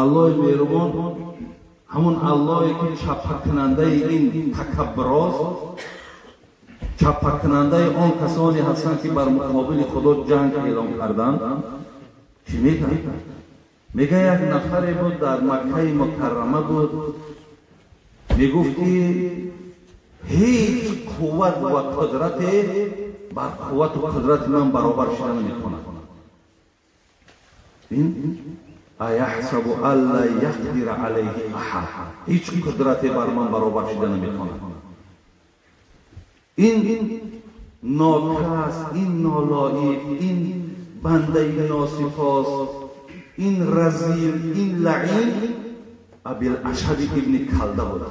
Аллоҳи меҳрубон ҳамон Аллоҳе ки чаппакунандаи ин такаббурост, чаппакунандаи он касоне ҳастанд ки бар муқобили Худо ҷанг эълон карданд. Чӣ мегӯяд? Мегӯяд як нафаре буд дар Маккаи Мукаррама буд, мегуфт ки ҳеҷ қувват ва қудрате бар қуввату қудрати ман баробар шуда наметавонад. Ин аяҳсабу ан ла яқдира алайҳи аҳад, ҳеҷ қудрате бар ман баробар шуда наметавонад. Ин нокас, ин нолоиқ, ин бандаи носипос, ин разил, ин лаин Абил-Ашҳади ибни Калда буд.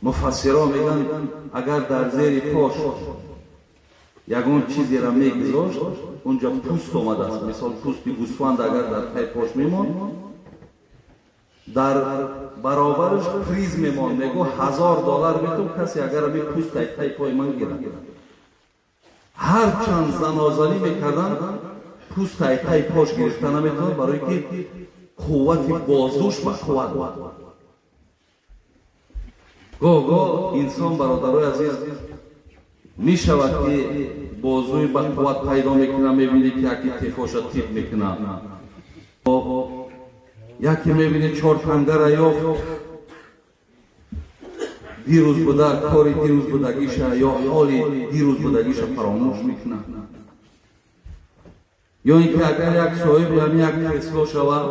Муфассиро мегӯянд агар дар зери пош ягон чизеро мегузошт, унҷа пӯст омадааст. Мисол пӯсти гӯсфанд агар дар таи пош мемонд, дар баробараш приз мемонд. Мегӯ $1000 метум касе агар ами пӯст таи пои ман гирад. Ҳарчанд занозанӣ мекарданд, пӯст таи пош гирифта наметавон, барое ки қуввати бозуш ба қувват буд. Гоҳ-гоҳ инсон, бародарои азиз, мешавад ки бозуи ба қувват пайдо мекунад, мебинӣ ки яке тефоша тип мекунад, яке мебинӣ чор тангара ёфт, дирӯз буда кори дирӯз будагиша ё ҳоли дирӯз будагиша фаромӯш мекунад. Ё ин ки агар як соҳиби ҳамин як кресло шавад,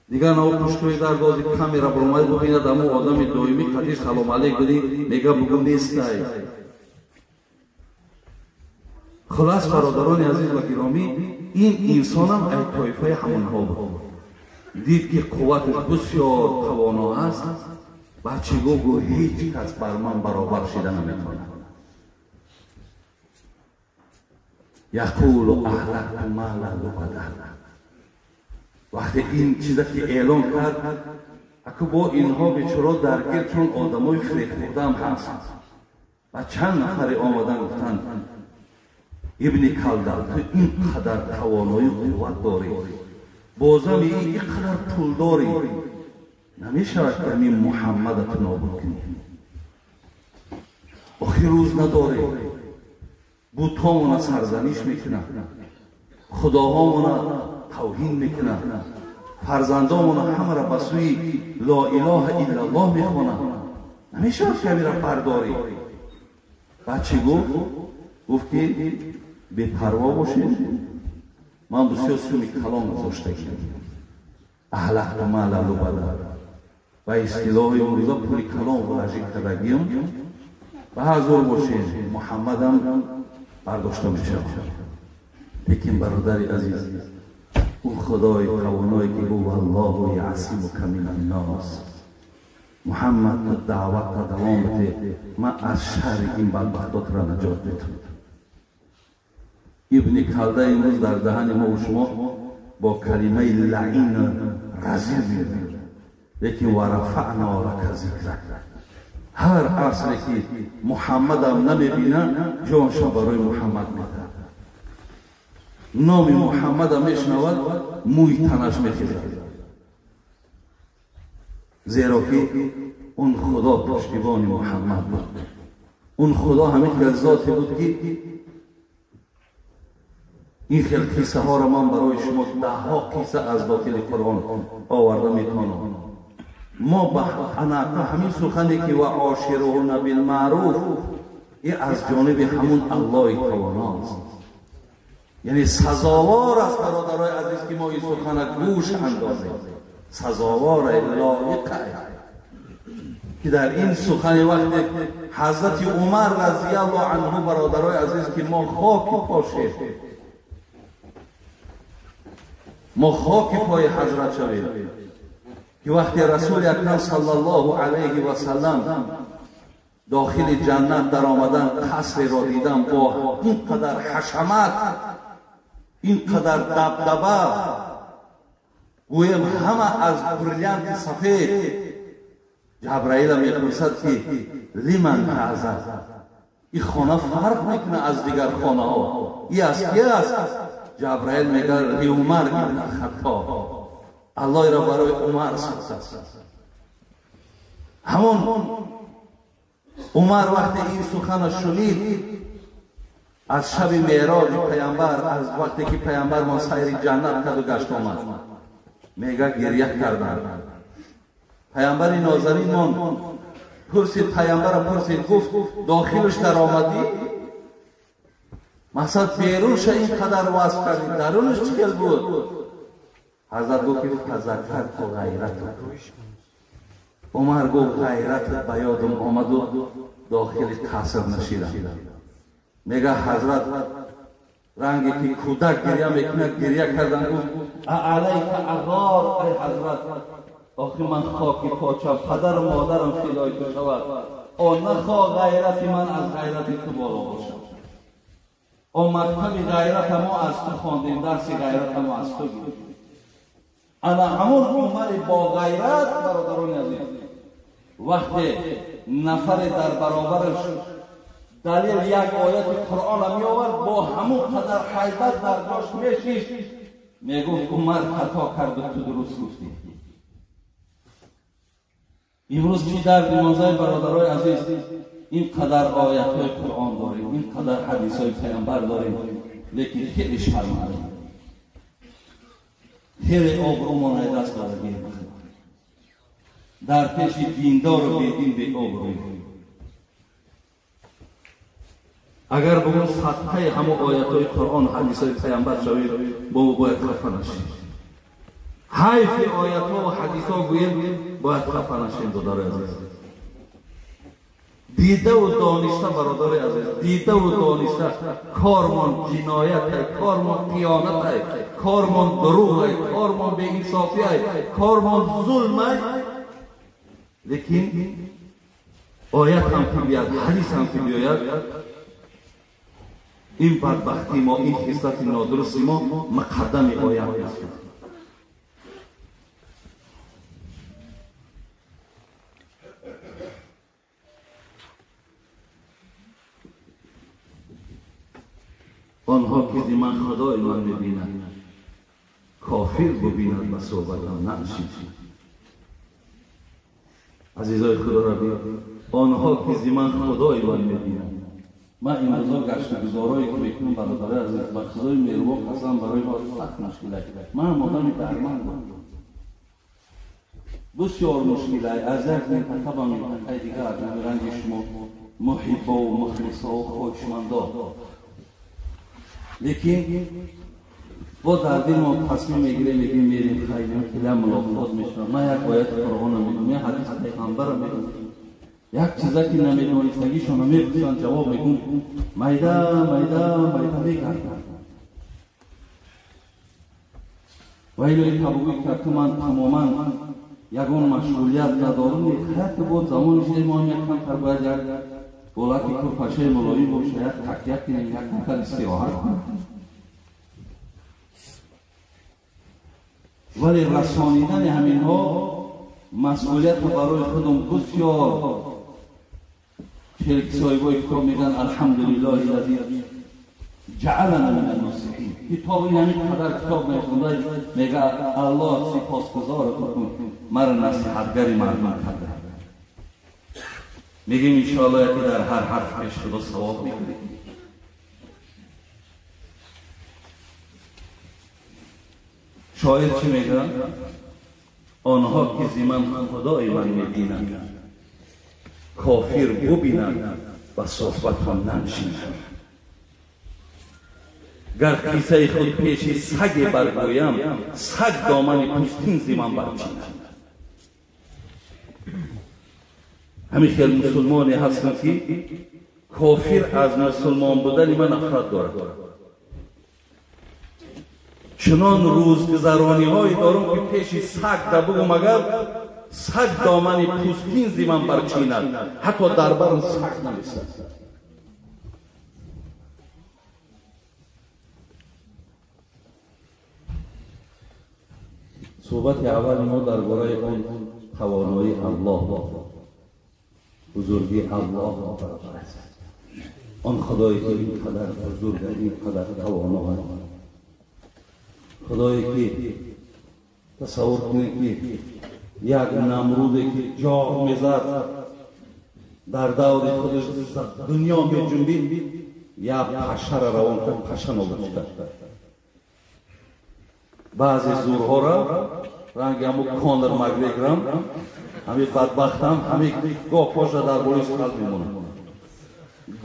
дигар нао пуштои дар дози камера баромад, бубинад ҳамун одами доимӣ қатиш салом алейк бидӣ, мега бугу нестай. Хулас, бародарони азиз ва гиромӣ, ин инсонам ай тоифаи ҳамонҳо буд. Дид ки қувваташ бисёр тавоно аст, баъд чӣ гуфт? Гӯ ҳеҷ кас бар ман баробар шида наметавонад. Яқулу аҳлакту малан лубада. Вақте ин чиза ки эълон кард, аку бо инҳо бечоро даргир, чун одамои фиребхӯрдаам ҳаст. Ва чанд нафаре омадан гуфтанд: ибни Калда, ту ин қадар тавоноию қувват дорӣ, бозами ин қадар пул дорӣ, намешавад ки ҳамин Муҳаммада ту нобуд кунӣ. Охир рӯз надорӣ, бутҳомона сарзаниш мекунад, худоҳомона тавҳин мекунад, фарзандомона ҳамаро ба сӯи ло илоҳа иллаллоҳ мехонад. Намешавад ки ҳаминро бардорӣ. Баъд чӣ гуфт? Гуфт ки бепарво бошед, ман бисёр суми калон гузоштагиам. Аҳлакту мала лубада, ба истилоҳи имрӯза пули калон вложӣ кардагиам, ба ҳазур бошед, Муҳаммадам бардошта мешавад. Лекин бародари азиз, ӯ Худои тавоное ки гуфт валлоҳу яъсимука минан нос, Муҳаммад, ту даъватта давом бидеҳ, ман аз шарри ин бадбахтотро наҷот медиҳам. Ибни Калда имрӯз дар даҳани мо шумо бо калимаи лаин разил мегӯяд, лекин ва рафаъно лака зикрак. Ҳар асре ки Муҳаммадам намебинад, ҷонша барои Муҳаммад медиҳад. Номи Муҳаммада мешунавад, мӯи танаш мехезад, зеро ки он Худо пуштибони Муҳаммад буд. Он Худо ҳамин хел зоте буд ки ин хел қиссаҳоро ман барои шумо даҳҳо қисса аз дохили Қуръон оварда метавонам. Мо ба анақа ҳамин сухане ки ва ошируҳунна билмаъруф, ин аз ҷониби ҳамун Аллоҳи тавоност. Яъне сазовор аст, бародарои азиз, ки мо ин сухана гӯш андозем. Сазовор, лоиқ ки дар ин сухани вақте ҳазрати Умар разияллоҳу анҳу, бародарои азиз, ки мо хоки пошем, мо хоки пои ҳазрат шавем, ки вақте Расули Акрам саллаллоҳу алайҳи васаллам дохили ҷаннат даромадан, қасреро дидан бо ин қадар ҳашамат, ин қадар дабдаба, гӯем ҳама аз бриллианти сафед, Ҷабраила мепурсад ки лиман ҳаза, Ин хона фарқ мекунад аз дигар хонаҳо. Ин аз ки аст? Ҷабраил мегӯяд Умар ибн Хаттоб. Аллоҳ ро барои Умар сохтааст. Ҳамон Умар вақте ин суханро шунид, аз шаби меъроҷи паямбар, аз вақте ки паямбармон сайри ҷаннат карду гашт омад, мега гиря карданд. Паямбари нозанинмон пурсид, паямбара пурсид, гуфт дохилаш даромадӣ? Мақсад берунша ин қадар васф кардӣ, дарунаш чӣ хел буд? Ҳазрат гуфт ки фазакарту ғайрату. Умар гуфт ғайратат ба ёдам омаду дохили қаср нашидам. Мега ҳазрат ранге ки кӯдак гиря мекунад гиря кардан, гуфт алайка ағор, ай ҳазрат, охи ман хоки почам, падару модарам фидои ту шавад, о нахоҳ ғайрати ман аз ғайрати ту боло бошад. О мактаби ғайрата мо аз ту хондем, дарси ғайрата мо аз ту гирифтем. Ана ҳамон Умари бо ғайрат, бародарони азиз, вақте нафаре дар баробараш далел як ояти Қуръонро меовард, бо ҳамон қадар ҳайбат дар ҷош мешишт, мегуфт Умар хато карду ту дуруст гуфтӣ. Имрӯз чӣ дарди мозаи бародарои азиз, ин қадар оятҳои Қуръон дорем, ин қадар ҳадисҳои паямбар дорем, лекин хеле шармандаем, хеле обрӯмон ай даст додагием. Дар пеши диндору бедин беобрӯем. Агар бугун садқаи ҳамон оятҳои Қуръон, ҳадисҳои паямбар шавем, мо бояд хафа нашем. Ҳайфи оятҳо ва ҳадисҳо гӯем, бояд хафа нашем, додарои азиз. Дидаву дониста, бародарои азиз, дидаву дониста кормон ҷиноятай, кормон қиёнатай, кормон дурӯғай, кормон беинсофиай, кормон зулмай, лекин оят ҳам ки биёяд, ҳадис ҳам ки биёяд, ин бадбахтии мо, ин хислати нодурусти мо муқаддами оят аст. Онҳо ки зи ман худои ман мебинанд, кофир бубинад ба суҳбатам наншид. Азизои худоро бин, онҳо ки зи ман худои ман мебинанд. Ман имрӯзо гаштугузорое ки мекунам, бародарои азиз, ба худои меҳрубон қасам, барои мо сахт мушкилай. Ман одами дармандам, бисёр мушкилай. Аз як минтақа ба минтақаи дигар, аз ранги шумо муҳиббову мухлисову хоҳишмандо, лекин бо дар дилмон тасмим мегирем, мегӯем мерем хайр, хеле мулоқот мешавад. Ман як ояти Қуръонро мегӯям, як ҳадиси пайғамбарро мегӯям, як чиза ки намедонистагишонро мепурсанд, ҷавоб мегӯм, майда майда майда мегардам. Ва илои табугӯй кард, ки ман тамоман ягон машғулият надорам. Хайр, ки бо замони шуд, мо ҳам як камтар бояд як болаки курпачаи мулоим боша, як такя кунем, як камтар истироҳат кунем. Вале расонидани ҳаминҳо масъулиятро барои худам бисёр. Шерики соҳибои китоб мегӯянд алҳамдулиллоҳи лази ҷаалана мин анносиҳин. Китоб ин ҳамин қадар китоб мехонда, мегӯяд Аллоҳ сипосгузорат кун, маро насиҳатгари мардум карда. Мегӯем иншоаллоҳ яке дар ҳар ҳарф пеш худо савоб мекунем. Шоир чӣ мегӯяд? Онҳо ки зи ман худои ман мебинанд, кофир бубинанд ва суҳбатон наншинанд. Гар қиссаи худ пеши саге баргӯям, саг домани пӯстин зи ман барчинад. Ҳамин хел мусулмоне ҳастам ки кофир аз мусулмон будани ман нафрат дорад. Чунон рӯзгузарониҳое дорам ки пеши саг дабугум, агар саг домани пӯстин зи ман барчинад, ҳатто дар барам саг намесад. Суҳбати аввали мо дар бораи он тавоноии Аллоҳ, бузургии Аллоҳ бародар аст. Он худое ки ин қадар бузург, ин қадар тавоно аст, худое ки тасаввур кунед ки як намруде ки ҷоғ мезад дар даври худаш дунё меҷунбид, як пашара равон кард, паша нобуд кард. Баъзе зурҳоро ранги ҳамун Конор Макгрегорам, ҳамин бадбахтам, ҳамин гоҳ поша дар болои қалб мемонад,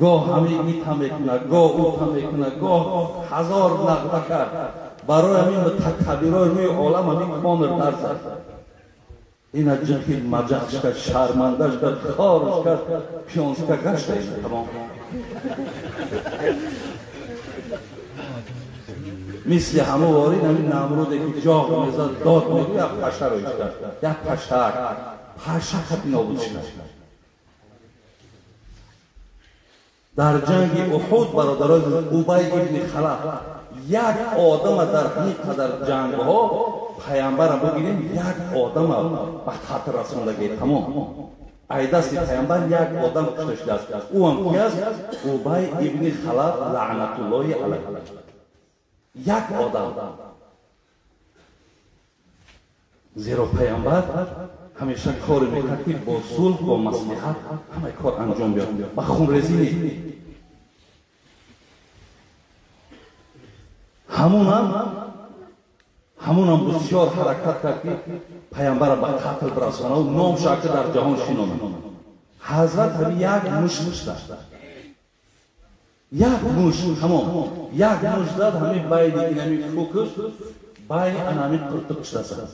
гоҳ ҳамин ита мекунад, гоҳ ута мекунад, гоҳ ҳазор нағма кард. Барои ҳамин мутакаббирои рӯи олам ҳамин Конор дар зад. Ина ҷихид маҷахш кард, шармандаш кард, хорш кард, пёнска гашта тамом. Мисли ҳамон ворид ҳамин намруде ки ҷоғ мезад, дод мегӯ, як пашаро иш кард, як пашак, паша хати нобуд шуд. Дар ҷанги Уҳуд бародарои Убай ибни Халаф як одама дар ҳамин қадар ҷангҳо пайғамбарам бигирем, як одама ба қатл расондагӣ тамом. Ай дасти пайғамбар як одам кушта шудааст. Ӯ ҳам ки аст? Убай ибни Халаф лаънатуллоҳи алайҳ. Як одам. Зеро пайғамбар ҳамеша коре мекард ки бо сулҳ, бо маслиҳат ҳамаи кор анҷом биёбад, ба хунрезӣ не. Ҳамунам бисёр ҳаракат кард ки пайғамбарро ба қатл бирасонад, номша ки дар ҷаҳон шинонад. Ҳазрат ҳамин як мушт зад, як мушт, тамом, як мушт зад, ҳамин байни инами фукш, байни анами қиртиқш зад.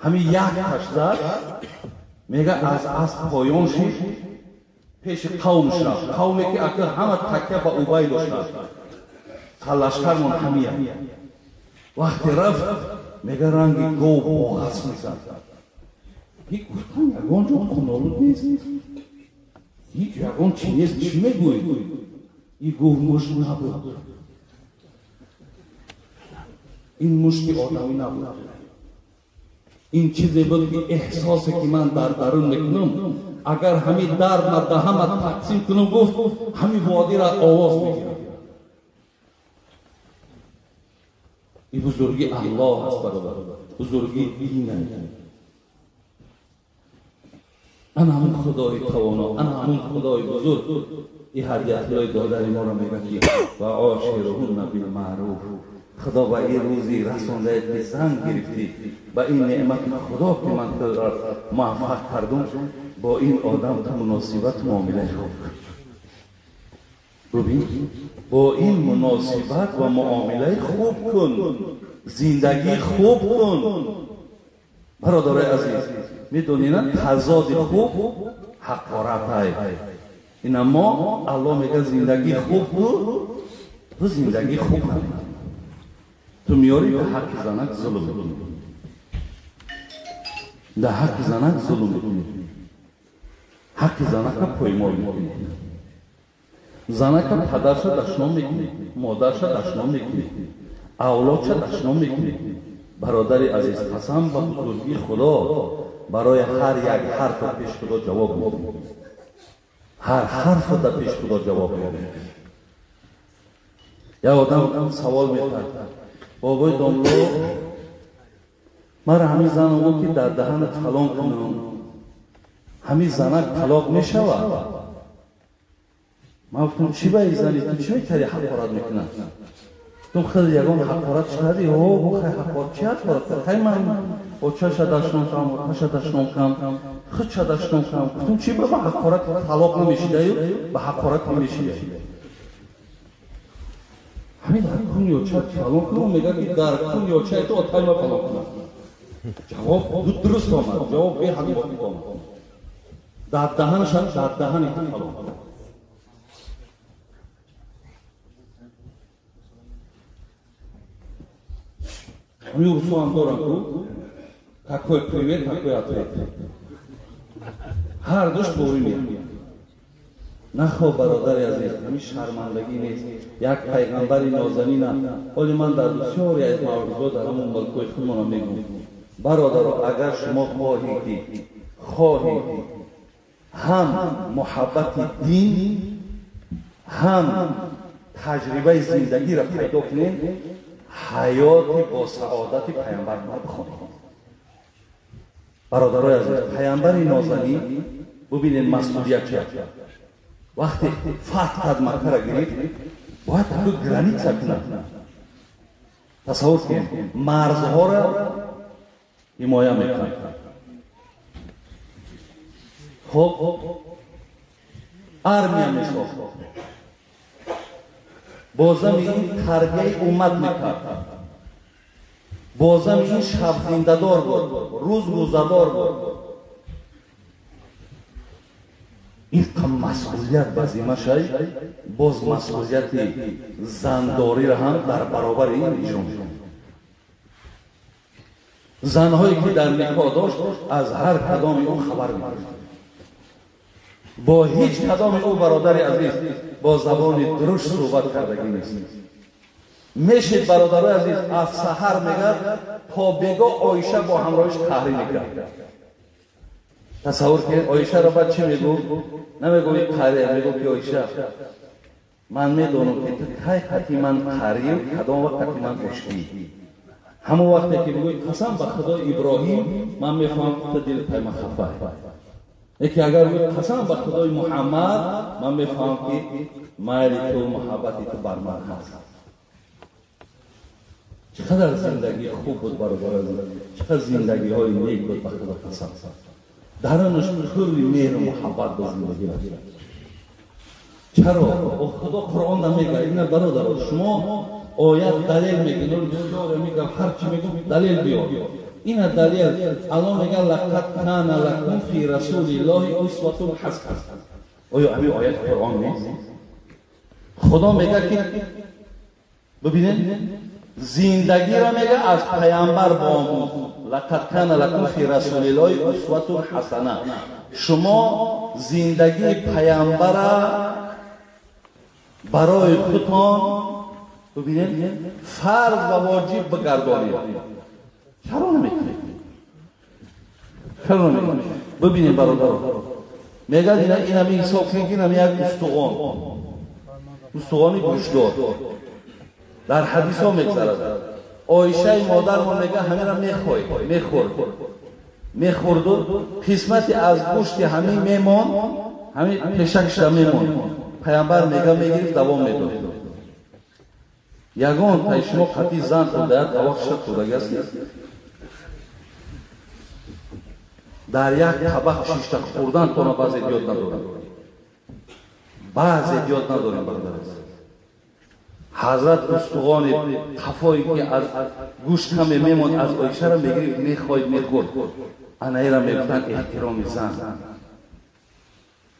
Ҳамин як таш зад, мега аз асп поён шид, пеши қавм рафт. Қавме ки ака ҳама такя ба Убай доштанд, сарлашкармон ҳамия. Вақте рафт, мега ранги гов боғас мезад. Ҳеҷ гуфтан ягон ҷо хунолуд нест, ҳеҷ ягон чи нест, чӣ мегӯӣ? Ин гуфт мушт набуд, ин мушти одамӣ набуд, ин чизе буд ки эҳсосе ки ман дар дарун мекунам, агар ҳамин дард ма ба ҳама тақсим кунам, гуфт ҳамин водиро овоз мегирам. Ин бузурги Аллоҳ аст бародар, бузурги дин аст. Ана ҳамун худои тавоно, ана ҳамун худои бузург ин ҳадиятлои додари моро мегӯяд ки ва ошируҳунна билмаъруф. Худо ба ин рӯзи расондаед ки зан гирифтӣ, ба ин неъмати Худо ки ман туро муваффақ кардум, бо ин одам ту муносибат муомилаи хуб кун. Бубин, бо ин муносибат ва муомилаи хуб кун, зиндагии хуб кун. Бародарои азиз, медонед, тазоди хуб ҳақорат ай. Ина мо Аллоҳ мегӯяд зиндагии хуб кун, ту зиндагии хуб накун. Ту меёрӣ ба ҳаққи занак зулм мекунӣ, дар ҳаққи занак зулм мекунӣ, ҳаққи занака поймол мекунӣ, занака падарша дашном мекунӣ, модарша дашном мекунӣ, авлодша дашном мекунӣ. Бародари азиз, қасам ба бузургии Худо, барои ҳар як ҳарф пеш Худо ҷавоб медиҳӣ, ҳар ҳарф дар пеш Худо ҷавоб медиҳӣ. Як одам савол мекард: бобои домло, мара ҳамин зан гуфт ки дар даҳанат фалон кунам, ҳамин занак талоқ мешавад? Ман гуфтам чӣ ба ин зани ту чӣ мекардӣ ҳақорат мекунад? Гуфтам хеле ягон ҳақорат кардӣ? О, хай ҳақорат чӣ ҳақорат кард? Хай ман очаша дашном кардам, оташа дашном кардам, худша дашном кардам. Гуфтам чӣ ба ҳақорат талоқ намешидаю, ба ҳақорат намешидаю? Ҳамин дар кун ё чай фалон кунам, мегӯяд ки дар кун ё чай ту отаи ма фалон кунам. Ҷавоб дуруст омад, ҷавоб беҳад мувофиқ омад. Дар даҳанашам, дар даҳани ту фалон кунам. Ҳамин урусҳо ҳам доранд ку, какой привет, какой ответ. Ҳар душ тоғри меяд. Нахо бародари азиз, ҳамин шармандагӣ нест. Як пайғамбари нозанина. Ҳоли ман дар бисёре аз мавридҳо дар ҳамон мулкҳои худмонам мегӯям: бародаро, агар шумо хоҳед ки ҳам муҳаббати дин, ҳам таҷрибаи зиндагиро пайдо кунем, ҳаёти бо саодати паямбарро бихонем. Бародарои азиз, паямбари нозанин бубинед масъулият чист. Вақте фатҳ кард Маккаро гирифт, бояд ҳудуд граница кунад. Тасаввур кунед, марзҳоро ҳимоя мекунад. Хоб, армия месохт, бозами ин тарбияи уммат мекард, бозами ин шаб зиндадор буд, рӯз рӯзадор буд. Ин масъулият ба зимма шай, боз масъулияти зандориро ҳам дар баробари ин иҷро мекунад. Занҳое ки дар никоҳ дошт, аз ҳар кадоми ӯ хабар мегирифт. Бо ҳеҷ кадоми ӯ, бародари азиз, бо забони дурушт суҳбат кардагӣ нест. Мешид, бародарои азиз, аз саҳар мегад то бегоҳ Оиша бо ҳамроҳиш қаҳрӣ мекард. Тасаввур кунед, Оишаро баъд чӣ мегӯ? Намегӯ қаҳрия, мегӯ ки Оиша, ман медонам ки ту кай қати ман қаҳрию кадом вақт қати ман ошкӣ. Ҳамон вақте ки мегӯӣ қасам ба худои Иброҳим, ман мефаҳмам ки ту дили пайма хафа. Яке агар гӯӣ қасам ба худои Муҳаммад, ман мефаҳмам ки майли ту, муҳаббати ту бар ман ҳаст. Чӣ қадар зиндагии хуб буд, бародари азиз, чӣ қадар зиндагиҳои нек буд, ба худо қасам. Дарунаш пурри меҳру муҳаббат ба зиндагӣ буд. Чаро? Худо Қуръонда мегӯяд, ина бародаро, шумо оят далел мегӯед, бисёр мегӯям, ҳар чӣ мегӯям далел биёр. Ина далел, Аллоҳ мегӯяд лақад кана лакум фи расулиллоҳи усватун ҳасана. Оё ҳамин оят Қуръон нест? Худо мегӯяд ки бибинед, зиндагиро мегӯяд аз паямбар биомӯз. Лақад кана лакум фи расулиллоҳи усватун ҳасана. Шумо зиндагии паямбара барои худтон бибинед фарз ва воҷиб бигардонед. Чаро намекунед? Чаро намекунед? Бибинед, бародаро, мегӯяд инами ҳисоб кунед ки инам як устуғон, устуғони гӯштдор. Дар ҳадисҳо мегзарад. Оишаи модармон мегӯяд ҳаминро мехоҳед, мехӯрд, мехӯрду қисмати аз гӯшти ҳамин мемон, ҳамин пешакшда мемон. Паямбар мегӯяд мегирифт, давом медод. Ягон тай шумо қатъи зан хӯрда, як тавоқ шиша хӯрдагӣ аст? Дар як табақ шишта хӯрдан тона баъзе ёд надорем, баъзе ёд надорем, бародар азиз. Ҳазрат устуғони қафое ки аз гӯшт каме мемонд, аз Оишаро мегирифт, мехоҳид, мехӯрд. Анаира мегуфтанд эҳтироми зан.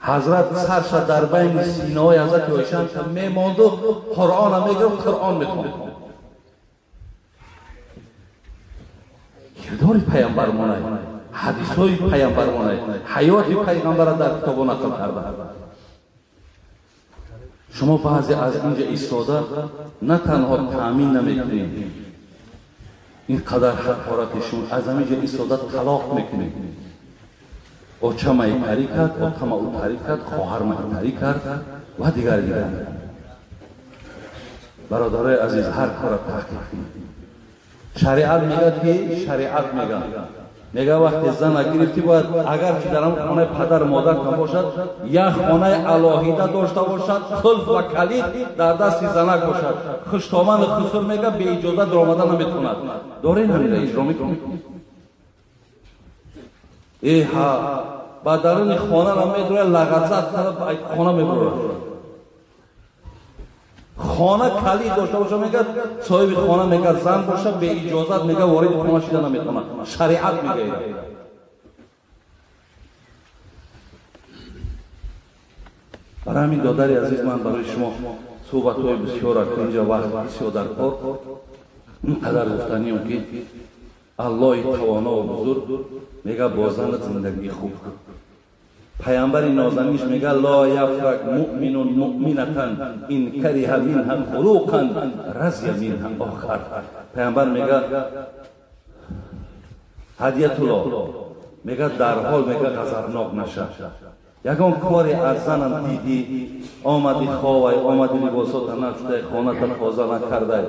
Ҳазрат сарша дар байни синаҳои ҳазрати Оиша мемонду Қуръонро мегирифт, Қуръон мехонд. Кирдори паямбармонай, ҳадисҳои паямбармонай, ҳаёти пайғамбарро дар китобо нақл карда. Шумо баъзе аз инҷа истода на танҳо таъмин намекунед, ин қадар ҳақорати шумо аз ҳаминҷа истода талоқ мекунед. Оча майкарӣ кард, отама утарӣ кард, хоҳар майкарӣ кард ва дигар дигар. Бародарои азиз, ҳар корро таҳқиқ кунед. Шариат мегӯяд ки шариат мегӯяд, мегӯяд вақте зана гирифтӣ бояд агарчи дар ҳамон хонаи падару модаратон бошад, як хонаи алоҳида дошта бошад, қулф ва калид дар дасти занак бошад. Хуштоману хусур мегӯяд беиҷоза даромада наметавонад. Доред ҳаминро иҷро мекунед? Эҳа, ба даруни хонаро медурад, лағазат карда хона мебурад. Хона калид дошта боша, мегӯяд соҳиби хона мегӯяд зан боша, беиҷозат мегӯяд вориди хона шида наметавонад. Шариат мегӯяд. Барои ҳамин, додари азиз, ман барои шумо суҳбатҳои бисёр ки инҷа вақт бисёр дар кор, ин қадар гуфтанием ки Аллоҳи тавоно ва бузург мегӯяд бо занат зиндагии хуб кун. Паямбари нозаниш мегӯяд ло яфрак муъминун муъминатан ин кариҳа минҳа хулуқан разия минҳа охар. Паямбар мегӯяд ҳадиятулло, мегӯяд дарҳол мегӯяд ғазабнок наша. Ягон кори аз занам дидӣ, омади ховай, омади либосота нашудай, хоната тоза накардай.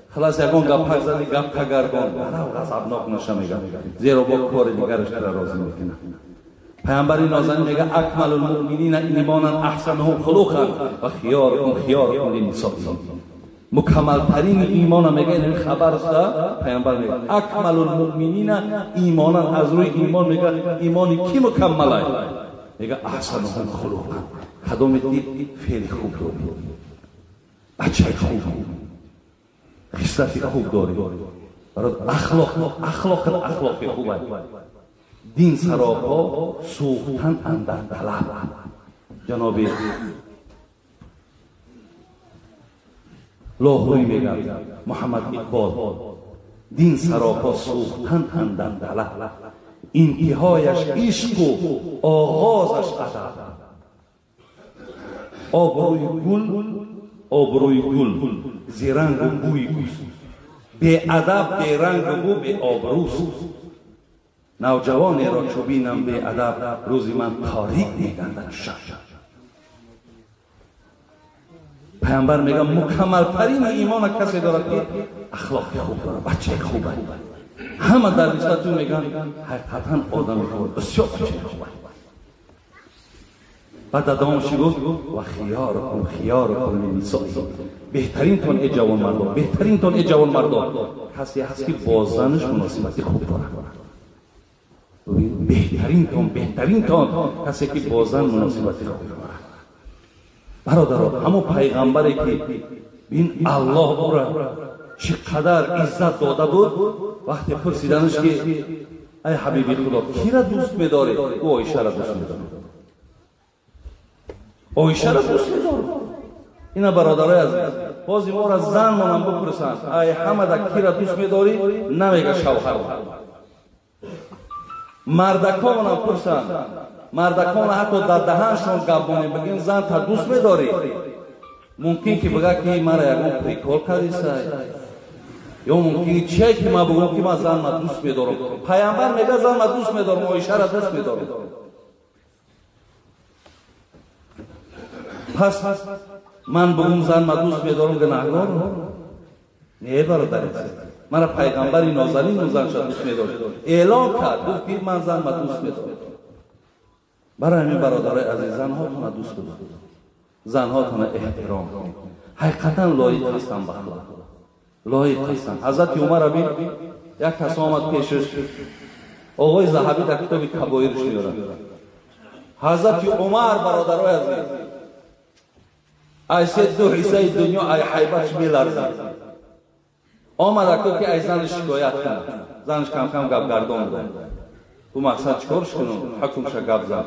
Халас ягон гапак зади, гап кагардон, барав ғазабнок наша мега. Зеро бо кори дигараш тра розӣ мекунад. Паямбари нозанин мега акмалул муъминина имонан аҳсануҳум хулуқан ва хиёрукум хиёрукум линнисои. Мукаммалтарин имона мега ин хабар аст, паямбар мега акмалул муъминина имонан, аз рӯи имон мега имони ки мукаммалай? Мега аҳсануҳум хулуқан. Кадоме ки феъли хуб дорӣ, бачаи хуб, хислати хуб дорӣ, барои ахлоқ, ахлоқат ахлоқи хуб аст. Дин саропо сӯхтан андар талаб. Ҷаноби Лоҳурӣ мегӯяд Муҳаммад Иқбол, дин саропо сӯхтан андар талаб, интиҳояш ишқу оғозаш адаб. Обрӯи гул, обрӯи гул зирангу бӯи ӯст, беадаб берангу бӯ беобрӯст. Навҷавонеро чу бинам беадаб, рӯзи ман торик мегардад шаб. Паямбар мегӯяд мукаммалтарини имона касе дорад ки ахлоқи хуб дорад, бачаи хуб аст. Ҳама дар нисбати ӯ мегӯянд ҳақиқатан одами хуб, бисёр бачаи хуб аст. Баъд давомаш гуфт ва хиёрукум хиёрукум линнисои. Беҳтаринтон эй ҷавонмардон, беҳтаринтон эй ҷавонмардон касе ҳаст ки бо занаш муносибати хуб дорад. Беҳтаринтон, беҳтаринтон касе ки бо зан муносибати хуб дорад. Бародаро, ҳамон пайғамбаре ки ин Аллоҳ ӯро чӣ қадар иззат дода буд, вақте пурсиданаш ки ай ҳабиби Худо, кира дӯст медорӣ? Ӯ Оишаро дӯст медорад. Оишаро дӯст медорад. Ина бародарои азиз, бози моро занмонам бипурсанд, ай ҳамада кира дӯст медорӣ? Намега шавҳар. Мардаконам пурсанд, мардакон ҳатто дар даҳаншон гап монем, бигем зан та дӯст медорӣ? Мумкин ки бигӯяд ки мара ягон прикол кардисай, ё мумкин чие ки ман бигӯям ки ман занма дӯст медорам. Паямбар мегӯяд занма дӯст медорам, Оишаро дӯст медорам. Пас ман бигӯм занма дӯст медорам, гунаҳгорам? Не, бародари азиз, мара пайғамбари нозанин занша дӯст медорад эълон кард, гуфт ки ман занма дӯст медорам. Барои ҳамин бародарои азиз, занҳотона дӯст бидоред, занҳотона эҳтиром кунед. Ҳақиқатан лоиқ ҳастанд ба Худо, лоиқ ҳастанд. Ҳазрати Умар бин, як кас омад пешаш, оғои Заҳабӣ дар китоби Кабоирш меорад. Ҳазрати Умар, бародарои азиз, ай се ду ҳиссаи дунё ай ҳайбатш меларзад. Омада ку ки ай занаш шикоят кунад. Занаш кам-кам гапгардон буд. Ӯ мақсад чикорш кунум? Ҳукмша гап зад.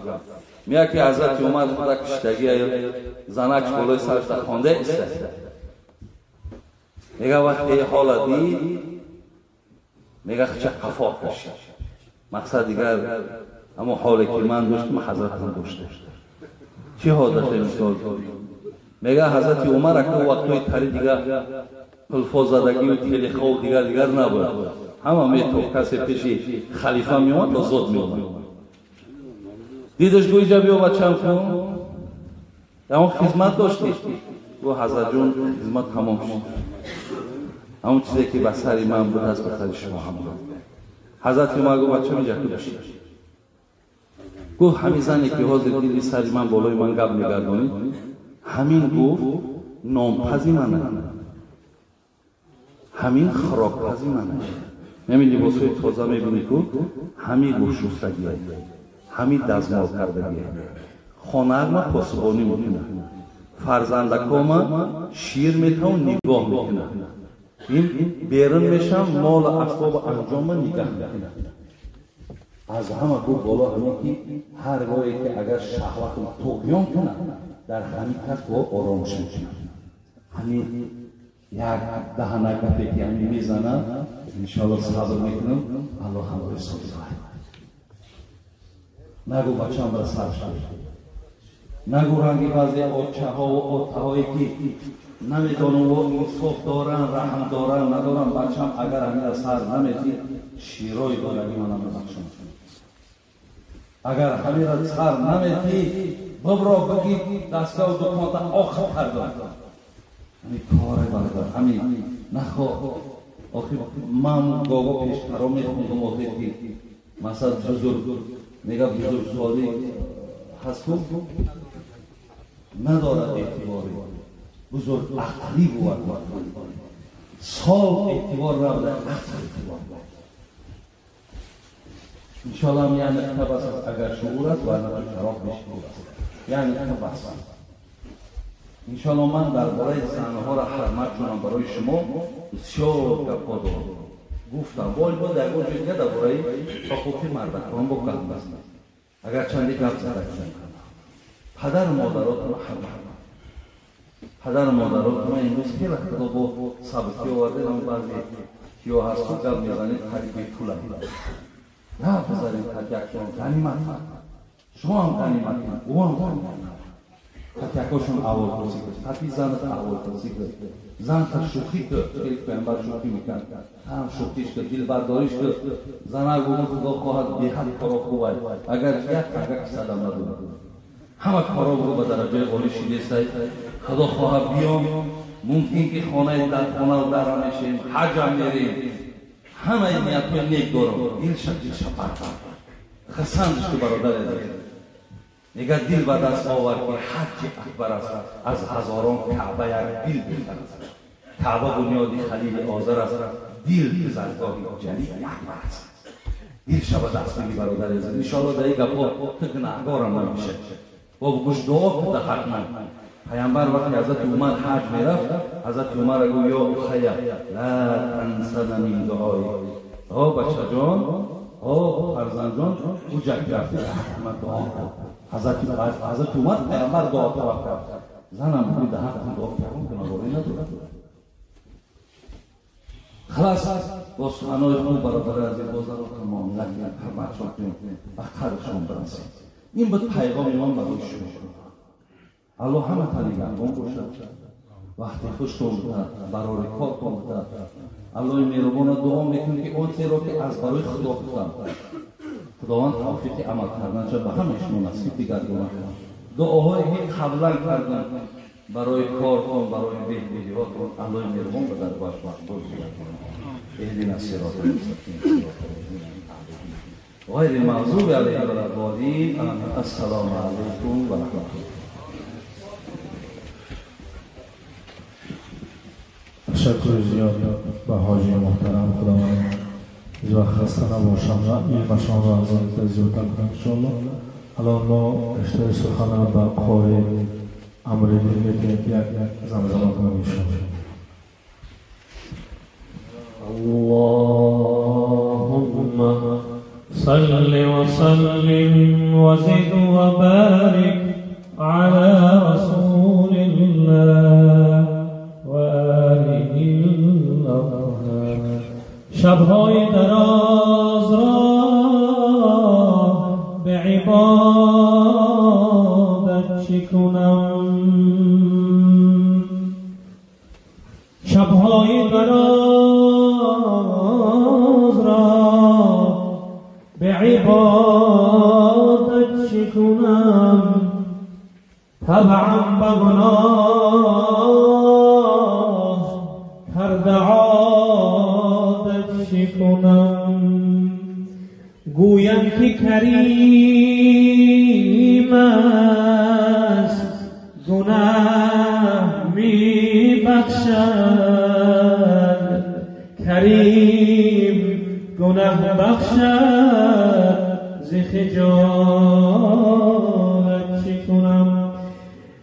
Меяд ки Ҳазрати Умар худа киштагӣ занакш болои сараш дар хонда иста. Мега вақте ҳола дид, мега хича қафо кашид. Мақсад дигар ҳамон ҳоле ки ман доштам, ҳазратам дошта. Чӣ ҳол дошта мисол? Мега Ҳазрати Умар аку вақтҳои тари дига пулфозадагию телехову дигар дигар набуд. Ҳама метофт, касе пеши халифа меомад, озод меомад. Дидаш гӯ иҷа биё бачам кун, ҳамон хизмат доштӣ? Гӯ ҳазратҷон, хизмат тамом шуд. Ҳамон чизе ки ба сари ман буд, аст ба сари шумо ҳам буд. Ҳазрати Умар гӯ бачам иҷа ку бишин. Гуфт ҳамин зане ки ҳозир диди сари ман болои ман гап мегардонид, ҳамин гуфт нонпази ман аст, ҳамин хӯрокпази ман аст. Ҳамин либосҳои тоза мебинӣ ку, ҳамин гӯшшустагие, ҳамин дазмол кардагие. Хонаама посбонӣ мекунад, фарзандакома шир метавон нигоҳ мекунад. Ин берун мешам, молу асбобу анҷома нигаҳ мекунад. Аз ҳама гуфт боло ҳамин ки ҳар гоҳе ки агар шаҳвату туғён кунад, дар ҳамин кас бо оромиш мекунад. Ҳамин як даҳана гапе ки ҳамин мезанад, иншоалло сабр мекунам, Аллоҳ ҳамроҳи собир. Нагӯ бачам ба сар шуд, нагӯ ранги баъзе очаҳову отаҳое ки намедонам во инсоф доранд, раҳм доранд, надоранд, бачам агар ҳамина сар наметид, широи додагӣ мана мебахшам. Агар ҳамира сар наметӣ, бибро бигӣ дастгоҳу дуконта охир кардам. Ҳамин коре бародар, ҳамин нахо. Охир ман гого пешқаро мехондам, охир ки масалан бузург мега бузургсолӣ ҳасту надорад эътиборе. Бузург ақлӣ бувад. Сол эътибор набуда, ақл эътибор буд. Иншоаллоҳ яъне табас аст, агар шуур аст, варна ту чароғ бешуур аст. Яъне табас. Иншоаллоҳ ман дар бораи занҳоро ҳурмат кунам барои шумо бисёр гапҳо дорам. Гуфтам, бо боз ягон ҷой дига дар бораи ҳуқуқи мардакон бо гап аст. Агар чанде гап зада кунам. Падару модаротонро ҳурмат кунам. Падару модаротонро имрӯз хеле худо бо сабукӣ оварда, ам баъзе киё ҳасту гап мезанед қариб бепула. Гап бизанед қатиякшон ғанимат. Шумо ҳам ғанимат, ӯ ҳам ғанимат. Қатиякошон аҳволпурсӣ кун, қатъи занат аҳволпурсӣ кун. Занта шӯхӣ кун, хеле паёмбар шӯхӣ мекард. Ҳам шӯхиш кун, дилбардориш кун. Занак гуфт худо хоҳад беҳад коро хубай. Агар як танга кисадам надорад. Ҳама коро бу ба дараҷаи олӣ шидесай. Худо хоҳад биём, мумкин ки хонаи дар хона дар мешем, ҳаҷам мерем. Ҳамаи ниятҳои нек дорам. Дилша дилша барбар. Хасандиш ку бародари азиз. Мегӯяд дил ба даст овар ки ҳаҷҷи акбар аст, аз ҳазорон каъба як дил беҳтар аст. Каъба бунёди Халили Озар аст, дил гузаргоҳи ҷалили акбар аст. Дилша ба даст бигӣ бародари азиз. Иншоаллоҳ дар ин гапҳо ту гунаҳгорам намешавӣ. Бо гӯш дуо куда ҳатман. Паёмбар вақте ҳазрати Умар ҳаҷ мерафт, ҳазрати Умар гуфт: ё ухайя, ла тансана мин дуои. О бачаҷон, о фарзандҷон, ӯ ҷак рафти ҳатман дуо кун. Ҳазрати Умар паёмбар дуо талаб кард. Занам гуфт: дар ҳаққи дуо кардан гунаҳгорӣ надорад. Халас бо суханои хуб бародари азиз, бо занотон муомила кунед, ҳурматшон кунед, ба қадршон бирасед. Ин буд пайғоми ман барои шумо. Аллоҳ ҳаматон нигаҳбон бошад. Вақти хуштон буда, барори кортон буда. Аллоҳи меҳрубона дуо мекунем ки он чиро ки аз барои Худо гуфтам, Худованд тавфиқи амал карданша ба ҳамаи шумо насиб бигардонад. Дуоҳое ки қаблан кардам барои кортон, барои беҳбудиҳотон, Аллоҳи меҳрубон ба даргоҳаш мақбул бигардонад. اهدنا الصراط المستقيم صراط الذين أنعمت عليهم غير المغضوب عليهم ولا الضالين. السلام عليكم ورحمة الله. تشکر زیاد به حاجی محترم. خداوند هیچ وقت خسته نباشم و علمشان را از آن زیادتر کنم انشاءالله. الان ما رشته سخن به قاری امرالدین میتونیم که یک زمزمه کنم انشاءالله. اللهم صل وسلم وزد وبارك على رسول الله وآله الأطهار. شبهای دراز را به عبادت چه کنم، شبهای دراز را به عبادت چه کنم، طبعا به گناه کرده عادت چه کنم، گویم که کریم است گناه می بخشد، کریم گناه بخشد ز خجالت چه کنم.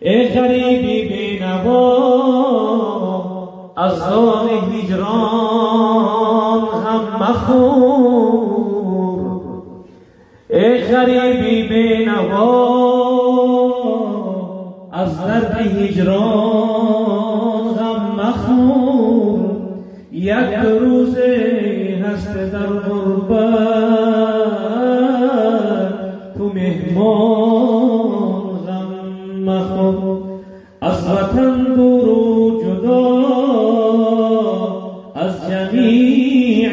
ای غریبی بینوا از داغ هجران غم مخور، ای غریبی بینوا از درد هجران غم مخور، یک روز هست در غربت تو مهمان غم مخور، از وطن دور و جدا از جمیع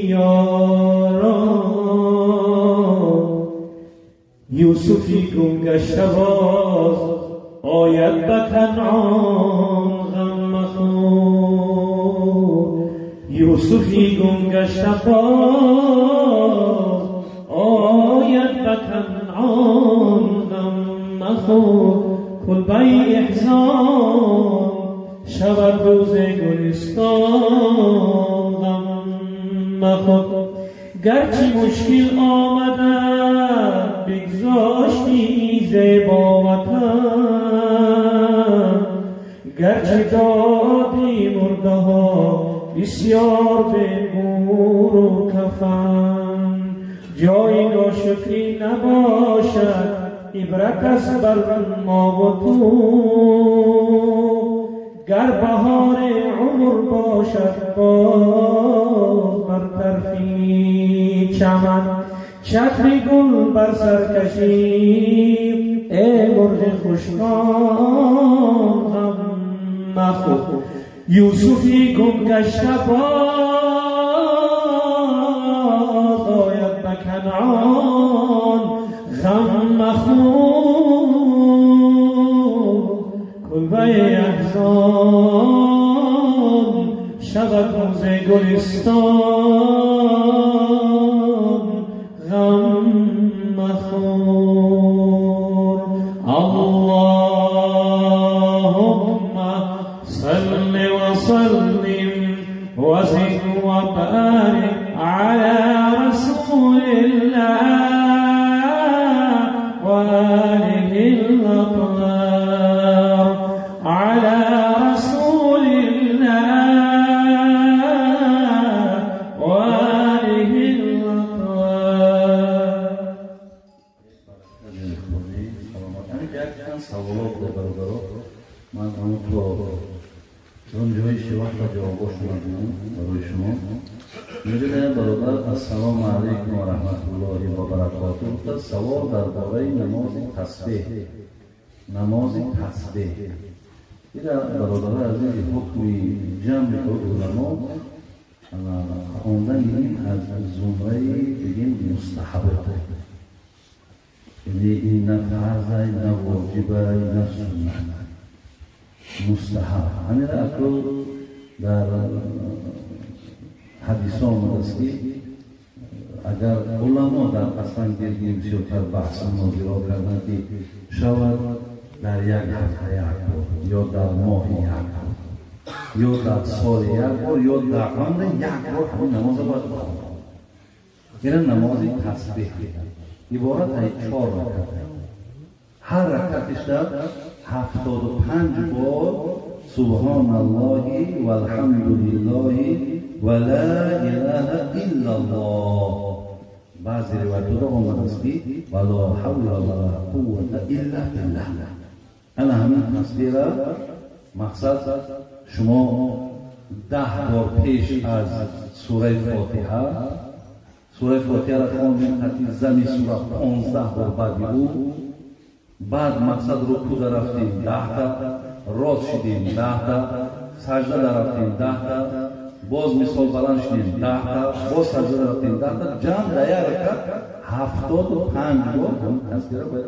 یاران، گشته باز آید به کنعان غم مخور کلبه احزان شود روز گلستان غم مخور گرچه مشکل آمده بگذاشتی زیبا وطن گرچه دادی مرده ها بسیار به گور و کفن جای ناشکری نباشد عبرت است بر ما و تو گر بهار عمر باشد باز بر طرفی چمن چتری گل بر سر کشی ای مرغ خوشخوان غم مخور یوسفی گم گشته باز آید به کنعان غم مخور کلبه احزان شود روز گلستان غم مخور اللهم صل وسلم وزد وبارك على رسول الله وآله الأطهار على رسول الله وآله الأطهار. سوالات برادران من همون تو جایش وقت جواباش ندادم برای شما. میگه برادر السلام علیکم و رحمت الله و برکاته. سوال درباره نماز تسبیح. نماز تسبیح این برادر عزیز حکمی جمع علما خواندن این از زمره بگیم مستحبات، یعنی این نه فرض نه واجب نه سنت، مستحب. همین اکنون در حدیث آمده است که اگر علما در اصلا گرگیم بسیارتر بحث مناظره کردن که شود در یک هفته یک بار یا در ماه یک بار یا در سال یک بار یا در عمر یک بار همون نماز باید بخوانند. این نماز تسبیح عبارت از 4 رکعت، هر رکعتش در 75 بار سبحان الله والحمد لله ولا اله الا الله. بعضی روایت‌ها آمده است که ولا حول ولا قوة الا بالله. انا همین تسبیح را مقصد شما 10 بار پیش از سوره فاتحه، سوره فاتحه را خواندیم ترتیب زمین سوره 15 بار بعد او، بعد مقصد رکوع در رفتیم 10 تا، راست شدیم 10 تا، سجده در رفتیم 10 تا، باز مثال بلند شدیم 10 تا، باز سجده در رفتیم 10 تا، جمع در یک رکعت 75 بار هم تسبیح را باید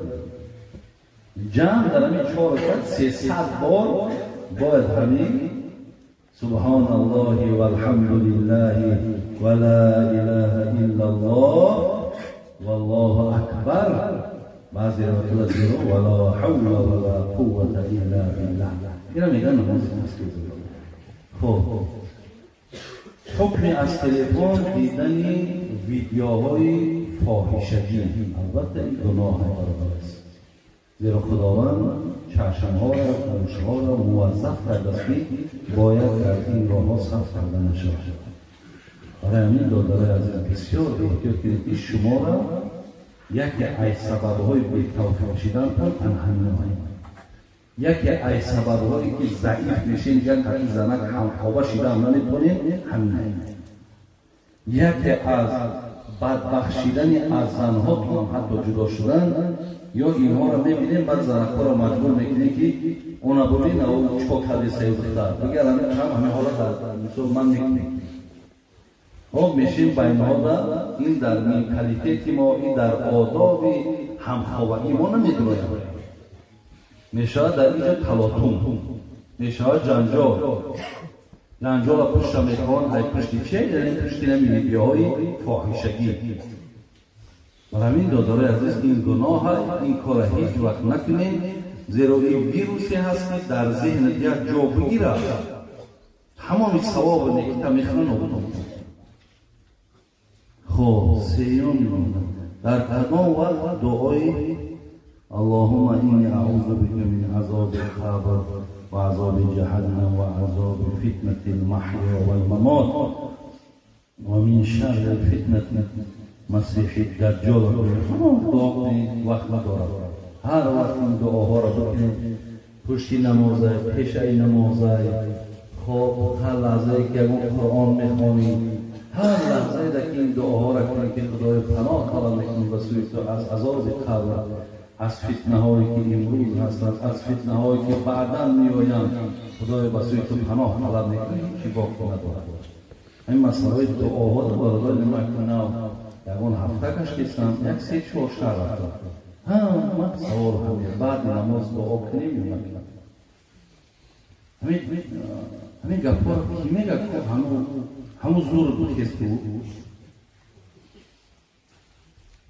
جمع در همین 4 رکعت 300 بار باید همین سبحان الله والحمد لله ولا اله الا الله والله اکبر. بعضی روایت‌ها زیرا ولا حول ولا قوة الا بالله. اینا میگن نماز تسبیح. خب حکم از تلفن دیدن ویدیوهای فاحشگی، البته این گناه است، زیرا خداوند چشم‌ها را گوش‌ها را موظف کرده است که باید در این راه‌ها صرف کرده نشود. برای همین دادرای عزیز بسیار احتیاط کنید که شما را یکی از سبب‌های بی‌توفیق شدن تان همین، یکی از سبب‌هایی که ضعیف میشین یک قطعی زنک همخوابه شده هم نمیتونین همین، یکی از بدبخت شدن از زنها تو هم حتی جدا شدن یا اینها را میبینیم بعد زنک‌ها را مجبور میکنیم که اونا ببین او چیکار کرده سه دختر بگه الان هم همه حالت در مثلا من میکنیم ها میشیم با اینها این در منتالیتی ما، این در آداب همخوابگی ما نمیدونیم، میشود در اینجا تلاطم، میشود جنجال. Ҷанҷола пушта мехоҳанд, ай пушти че? Яъне пушти нами видеоҳои фоҳишагӣ. Бар ҳамин додарои азиз, ин гуноҳ, ин кора ҳеҷ вақт накунед, зеро ин вирусе ҳаст ки дар зеҳнат як ҷо бигирад, тамоми савобу некита мехӯрад, нобуд мекунад. Хоб, сеюм, дар кадом вақт дуои Аллоҳумма инни аъузу бика мин азоби қабр ва азоби ҷаҳаннам ва азоби фитнати лмаҳё валмамот ва мин шарри фитнати масиҳи даҷҷол? Ҳамон дуо вақт надорад. Ҳар вақт ин дуоҳоро бикунед, пушти намозай, пешаи намозай, хоб, ҳар лаҳзае ки ягон Қуръон мехонӣ, ҳар лаҳзае ки ин дуоҳоро кунед, ки Худоё паноҳ талаб мекунем ба сӯи ту аз азоби қабр, аз фитнаҳое ки имрӯз ҳастанд, аз фитнаҳое ки баъдан меоянд, Худоё ба сӯи ту паноҳ талаб мекунем, ҳеҷ боқӣ надорад. Ин масъалаҳои дуоҳо бародари ман, ягон ҳафта кашкистам, як се чор шаҳр рафтам, ҳама савол ҳаме: баъди намоз дуо кунем ё накунем? Ҳамин гапҳоро ки мегӯяд, ҳамун зур бихесту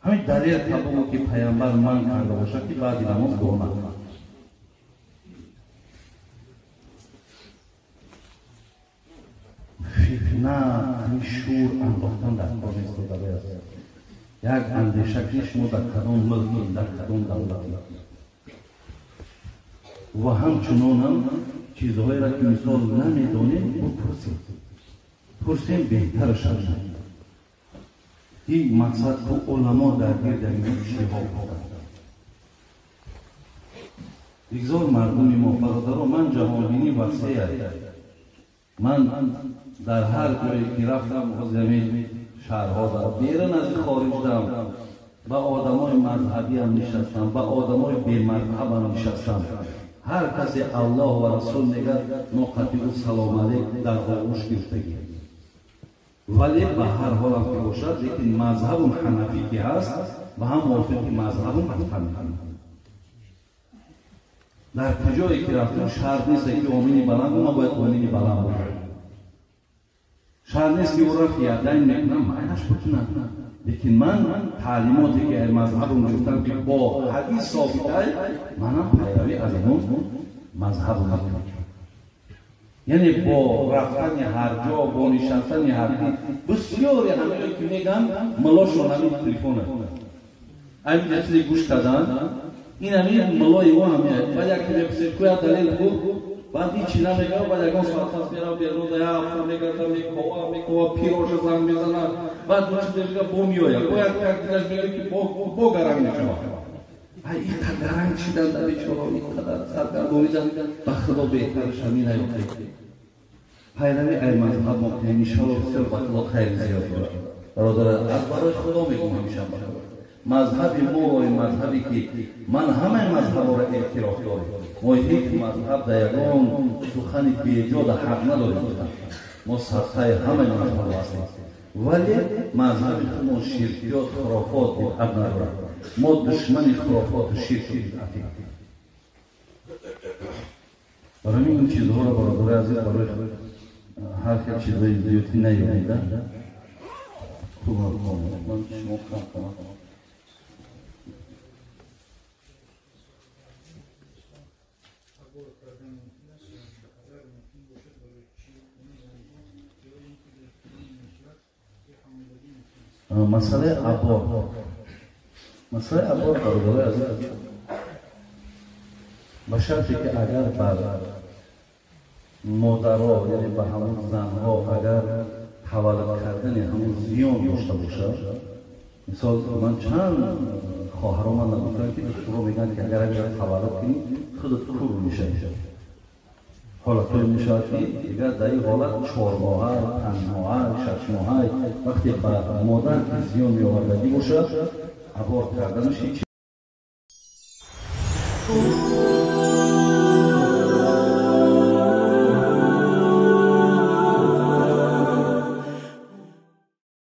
ҳамин далел табугу ки пайғамбар манъ карда бошад ки баъди намоз дуо накунад. Фитна, ҳамин шӯр андохтан дар кор нест, додарои азиз. Як андеша ки шумо дар кадом мулки, дар кадом давлате, ва ҳамчунонам чизҳоеро ки мисол намедонем, бупурсем, пурсем беҳтар шавад. Ин мақсад ку уламо дар гирди ин чиҳо буданд. Бигзор мардуми мо, бародаро, ман ҷаҳонбинӣ васеа, ман дар ҳар ҷое ки рафтам, ҳозир шаҳрҳо дар берун аз хориҷ дам, ба одамои мазҳабиам нишастам, ба одамои бемазҳабам нишастам. Ҳар касе Аллоҳ ва Расул мегӯяд, мо қатъи ӯ салом алейк дар оғӯш гирифтагӣ. Вале ба ҳар ҳолам ки бошад, лекин мазҳабум ҳанафӣ ки ҳаст, ба ҳам мувофиқи мазҳабум рафтан мекунам. Дар куҷое ки рафтем, шарт нест ки омини баланд, ман бояд омини баланд бошам. Шарт нест ки ӯ рафт ядайн мекунам, майлаш бикунам. Лекин ман таълимоте ки мазҳабум гирифтам, ки бо ҳадис собитай, манам пайравӣ аз он мазҳабум мекунам. Яъне бо рафтани ҳар ҷо, бо нишастани ҳар ки, бисёре ҳамино ки мегӯянд, мулошон ҳамин телефона, ҳамин чизе гӯш кардан, ин ҳамин мулои ӯ ҳамин. Баъд як мепурсед, куя далел бу, баъд ҳичи намегӯяд, баъд ягон соат пас мерав берун, я ҳафта мегардам, мекова мекова, пироша занг мезанад, баъд ду чизе мегӯяд, бо меояд, бо як дилаш мегӯяд ки бо гаранг мешавад. Ай ин қадар ранг шидан дар бечора, ин қадар саргардонидан, ба Худо беҳтараш ҳамин наёфтед. Пайравӣ ай мазҳаб мо кунем, иншоалло бисёр ба Худо хайри зиёд дорад. Бародар, аз барои Худо мегӯм ҳамеша ба Худо. Мазҳаби мо мазҳабе ки ман ҳамаи мазҳабҳоро эътироф дорем. Мо ҳеҷ мазҳаб дар ягон сухани беҷо дар ҳақ надорем гуфтан. Мо садқаи ҳамаи мазҳабҳо ҳастем. Вале мазҳаби худмон ширкиёт, хурофот, бидъат надорад. Мо душмани хурофоту ширку бидъатем. Барои ин чизҳоро, бародарои азиз, барои ҳар хел чизҳои зиёдӣ наёбида. Хуб, ман шумо кам. Масъалаи аборт, масъалаи аборт, бародарои азиз, ба шарте ки агар бар модаро, яъне ба ҳамун занҳо, агар таваллуд кардани ҳамун зиён дошта бошад. Мисол, ман чанд хоҳаро ман нагуфтам, ки духтуро мегӯянд ки агар агар таваллуд кунӣ, худат кур мешавӣ. Ҳолатҳое мешавад ки дигар дар ин ҳолат 4 моҳа, 5 моҳа, 6 моҳа, вақте ба модар зиён меовардагӣ бошад, аборт карданаш ҳеҷ.